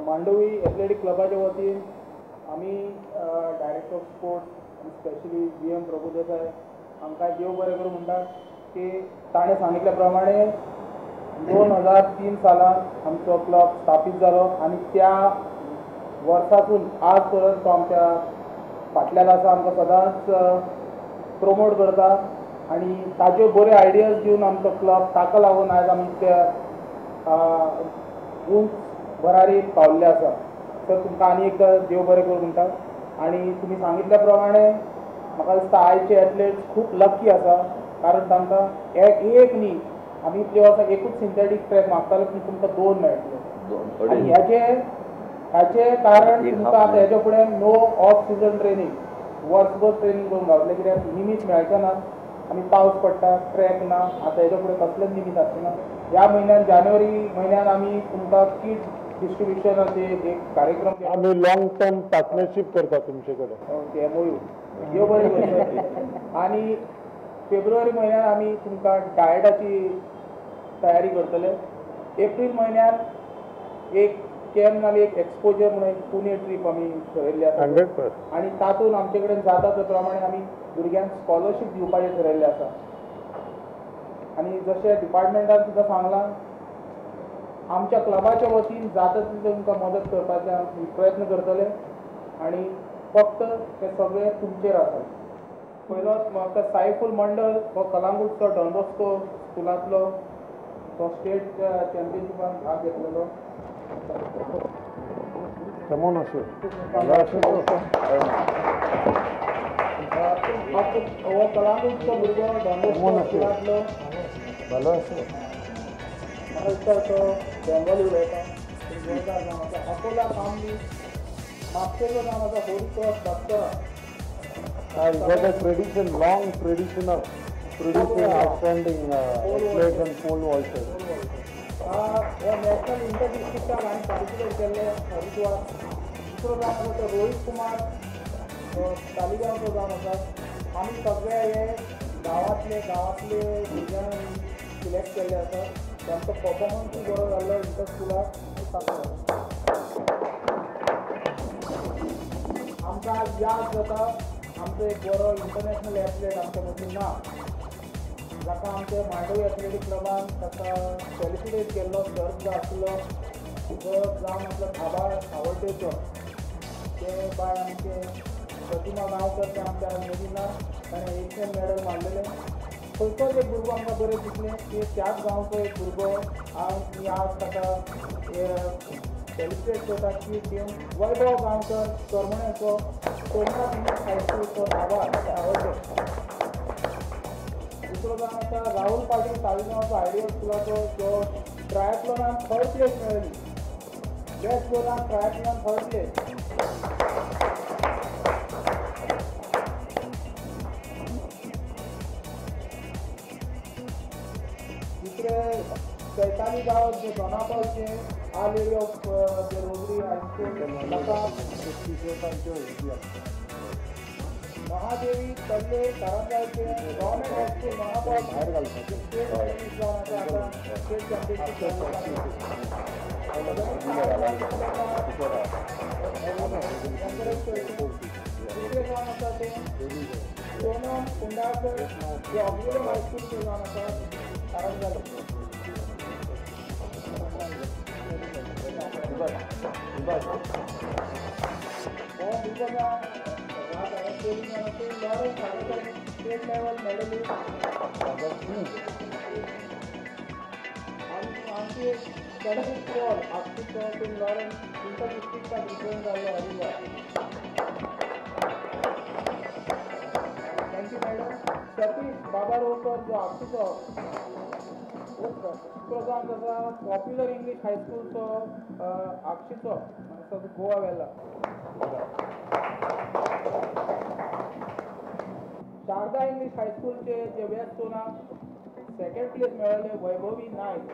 Mandovi athletic क्लबाच्या वतीन आमी director of sports आनी स्पेशली बी एम प्रभुदेसाय हांकां देव बरें करूं म्हणटा की ताणें सांगितल्या प्रमाणे 2003 सालान आमचो क्लब स्थापीत जालो आनी त्या वर्सासून आज पर्यंत तो आमच्या फाटल्यान आसा, आमकां सदांच प्रमोट करता आनी ताच्यो बऱ्यो आयडियाज दिवन आमचो क्लब ताका लागून आयज आमी त्या उंच भरारी पावल्ले आसा. तर तुमकां आनी एकदां देव बरें करूं म्हणटा आनी तुमी सांगितल्या प्रमाणे म्हाका दिसता आयचे एथलेट्स खूब लकी आसा, कारण तांकां एक न्ही आमी इतले वर्सां एकूच सिंथेटीक ट्रॅक मागताले पूण तुमकां 2 मेळटले आनी हाचें कारण तुमकां आतां हेच्या फुडें नो ऑफ सिजन ट्रेनींग, वर्सभर ट्रेनींग करूंक गावतलें, कित्याक निमीत मेळचे ना आनी पावस पडटा, ट्रॅक ना, आतां हेच्या फुडें कसलेंच निमीत आसचें ना. ह्या म्हयन्यान जानेवारी म्हयन्यान आमी तुमकां किट डिस्ट्रिब्युशनाचे एक कार्यक्रम आमी लॉंग टर्म पार्टनरशीप करता तुमचे कडेन, ओके एमओयू देव बरें करूं. आनी फेब्रुवारी म्हयन्यान आमी तुमकां डायटाची तयारी करतले. एप्रील म्हयन्यान एक कॅम्प नाल्यार एक एक्सपोजर म्हणून एक पुणे ट्रीप आमी थरयल्ली आसा 100% आनी तातूंत आमचे कडेन जाता त्या प्रमाणे आमी भुरग्यांक स्कॉलरशीप दिवपाचें थरयल्लें आसा. आनी जशें डिपार्टमेंटान सुद्दां सांगलां आमच्या क्लबाच्या वतीन जाता तितले तुमकां मदत करपाचे आमी प्रयत्न करतले आनी फक्त ते सगळे तुमचेर आसा. पयलोच म्हाका सायफूल मंडल हो कलांगूटचो डॉन बॉस्को स्कुलांतलो तो स्टेट चॅम्पियनशिपान भाग घेतलेलो. কেমন আছো? हो कलांगूटचो भुरगो डॉन बॉस्को स्कुलांतलो. ভালো আছো? म्हाका दिसता तो बेंगोली उलयता. गोंयकार जावन आसा. अकोला कामली म्हापशेचो जावन आसा होरी cross बास्करा. You got a tradition, long tradition of producing outstanding athletes and pole vaulters. हो नॅशनल इंटर डिस्ट्रिक्टाक हांवें पार्टिसिपेट केल्ले हरिद्वार. दुसरो जावन आसा तो रोहीत कुमार तालिगांवचो जावन आसा. आमी सगळे हे गांवांतले भुरग्यांक सिलेक्ट केल्ले आसा. तांचो परफॉर्मन्सूय बरो जाल्लो इंटर स्कुलाक. आमकां आज याद जाता आमचो एक बरो इंटरनॅशनल एथलेट आमच्या मदीं ना, जाका आमच्या मांडवी एथलेटीक क्लबान ताका फेलिसिटेट केल्लो सर्त जो आसलो जो जावन आपलो खाबार सावड्डेचो ते बाय आमचे प्रतिमा गांवकर ते आमच्या मदीं ना, ताणें एशियन मॅडल मारलेलें. खंयचोच एक भुरगो आमकां बरें दिसलें की त्याच गांवचो एक भुरगो आमी आज ताका सेलिब्रेट करता की टीम वैभव गांवकर करमण्याचो सोमनाथ इंग्लीश हायस्कूलचो धाबा सावड्डे. दुसरो जावन आसा राहुल पाटील तालिगांवचो आयडियल स्कुलाचो जो ट्रायथलॉनान थर्ड प्लेस मेळ्ळी, वेस्ट गोवान ट्रायथलॉनान थर्ड प्लेस. दुसरे चैताली गांव जे दोनापावलचे our lady of the rosary high school ताका महादेवी तल्ले कारंजाचे government high school Dona Paula state medalist जावन आसा आतां स्टेट चॅम्पियनशीप. दुसरें जावन आसा तें सोनम कुंडाळकर जे ऑक्झिलियम हायस्कूलचे जावन आसा कारंजाले. हो भुरगो स्टेट लेवल मेडलिस्ट. आमची एक संदीप पॉल आक्षीचो लॉरन्स इंटर डिस्ट्रिक्टाक रिप्रेझेंट जाल्लो Haridwar. Thank you madam. Satish Babarokar जो आक्षीचो दुसरो जावन आसा पॉप्युलर इंग्लीश हायस्कूलचो आक्षीचो गोवा वेला. शारदा इंग्लीश हायस्कूलचे जे वेस्ट झोनाक सेकंड प्लेस मेळ्ळें वैभवी नायक.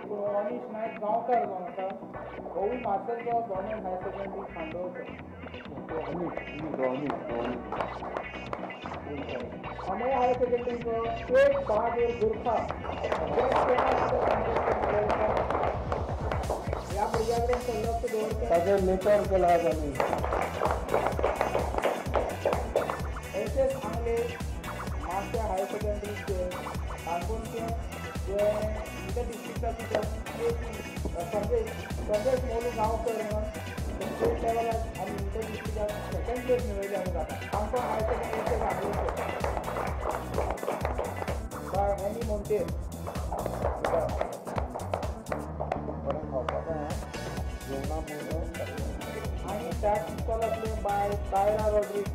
पूण अनीश नायक गांवकार जावन आसा, होवूय मार्सेलचो गव्हर्मेंट हायर सेकंडरी खांडोळचो. अमय हायर सेकंडरीचो शेख बहादूर गुरखा. भुरग्या कडेन लक्ष दवरचें. ताचेर लेटर केला आमी. एस एस आंगले म्हापशें हायर सेकंडरीचे काणकोणचे जे इंटर डिस्ट्रिक्टाची संदेश मोलू गांवकर म्हणून स्टेट लेवलाक आनी इंटर डिस्ट्रिक्टाक सेकंड प्लेस मेळयली आमी जाता काणकोण हायर सेकंडरीचे काणकोणचे बाय एनी मोंतेर. बरें खावपाक जेवणा पयलो. आनी त्याच पिस्तॉल आसलें बाय दायरा रॉड्रिग्स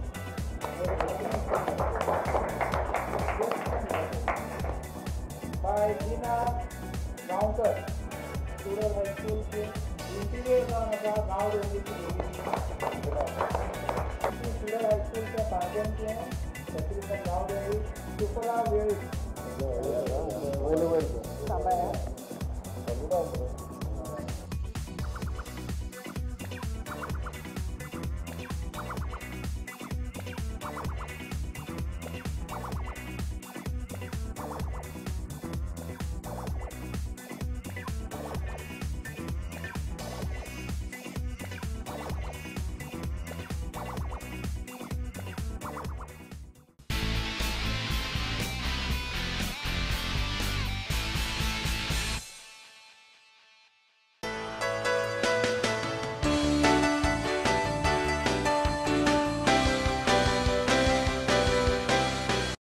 बाय जिना गांवकर रुरल हायस्कूलचे इंटिरियर जावन आसा गांव रोंगेची भुरगीं. रुरल हायस्कूलच्या काणकोणचें सेक्रेटरी गांव रोंगी सुफला वेळीप.